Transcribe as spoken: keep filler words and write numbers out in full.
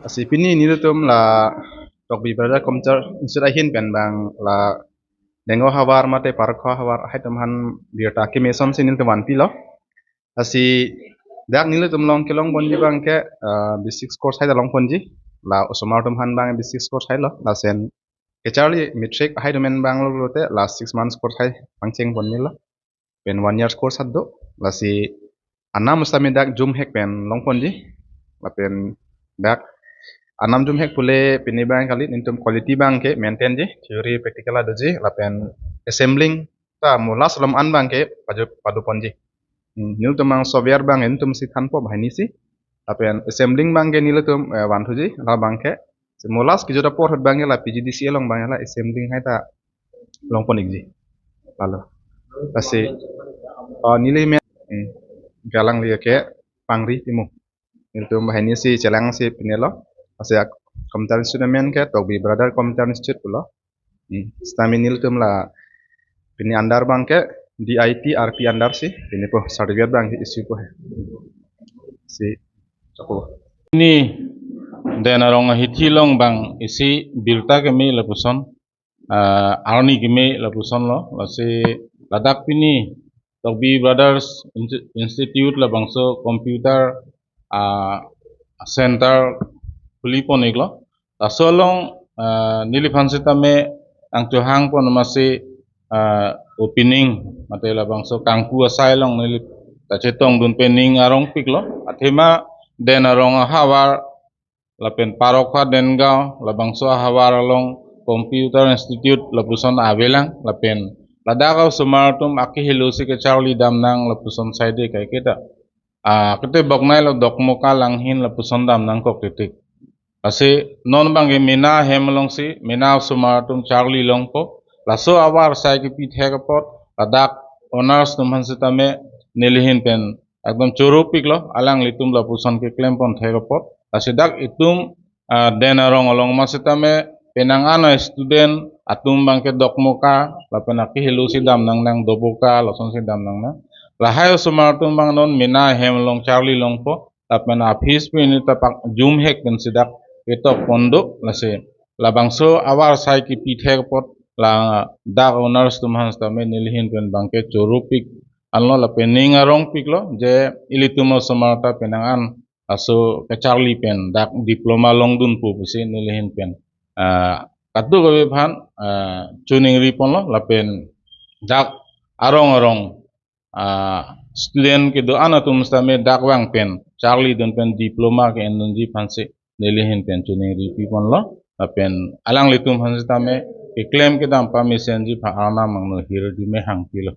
Lasi pini nelitum la Tokbi Brother Computer Institute ahin pen bang la Dengau havar mate Parokho havar hai atum aphan birta keme asonsi nelitum vanpilo. Lasi dak nelitum along kelong ponji abang ke, eh, basic course hai ta long ponji. La osomar atum aphan abang basic course hai lo. Lason kacharli matric hai atum pen abang lo lote la six months course hai pangcheng pon nilo. Pen one year course hat do. Lasi anam sitame dak jumhek pen long ponji. Lapen dak anam jumhek pule pini abang kali nelitum quality abang ke maintain ji, theory practical ta doji, lapen assembling ta mo last along an abang ke paju-, padu ponji. Hmm, nelitum abang software abang nelitum si thanpo banghini si. Lapen assembling abang ke nelitum, eh, vanthuji, la abang ke. Si mo last kejut apor ahut abang ke la P G D C A along abang ke la assembling hai ta long pon ikji. Lalo. Lasi, oh, neli me, hmm, alangli ke Pangri Timung. Nelitum banghini si chelangsi pini lo. Lasi ak-, Computer Institute amen ke Tokbi Brother Computer Institute pulo. Hmm. Sitame nelitum la pini under abang ke D I T R P under si pini po certificate abang issue po he. Si, choklo. Pini Den Arong ahithi along abang isi birta keme lapuson, ah, arni keme lapuson lo, lasi ladak pini Tokbi Brothers Insti-, Institute labangso computer, ah, center khuli pon iklo. Laso along, ah, neliphan sitame nangchohang pon amatsi, ah, opening mate labangso kangku asai along neli ta chetongdun pen ning arongpiklo. Athema Den Arong ahavar lapen Parokho Dengau labangso ahavar along Computer Institute lapuson avelang, lapen ladak osomar atum akehelosi kacharli damnang lapuson saide kaiketa, ah, kete boknai lo Dokmoka, Langhin lapuson damnangkok titik. Lasi non abang ke mena ahem alongsi mena osomar atum charli longpo. Laso ahavar asai kepi thek apot ladak owners atum aphan sitame nelihin pen ekdom choropiklo, alanglitum lapuson keklem pon thek apot. Lasi dak itum, ah, Den Arong along ma sitame penang an a-student atum abang ke Dokmoka, lapen akehelosi damnangnang Doboka, lasonsi damnangnang. Lahai osomar atum abang non mena ahem along charli longpo, lapen a-fees pini ta pak jumhek pensi dak ketok pon do, lasi labangso ahavar asai kepi thek apot ladak owners atum aphan sitame nelihin pen abang ke choropik anlo lapen ning arongpiklo je ilitum osomar ta penang an laso kacharli pen dak diploma longdunpo pusi nelihin pen, ah, kadokave aphan, ah, choningri ponlo, lapen dak arong arong, ah, student kedo-an atum sitame dak vang pen charlidun pen diploma ke-endunji aphansi nelihin pen choningripi ponlo, lapen alanglitum aphan sitame keklem kedam pamesenji aphan Arnam angno hirjume hangpilo.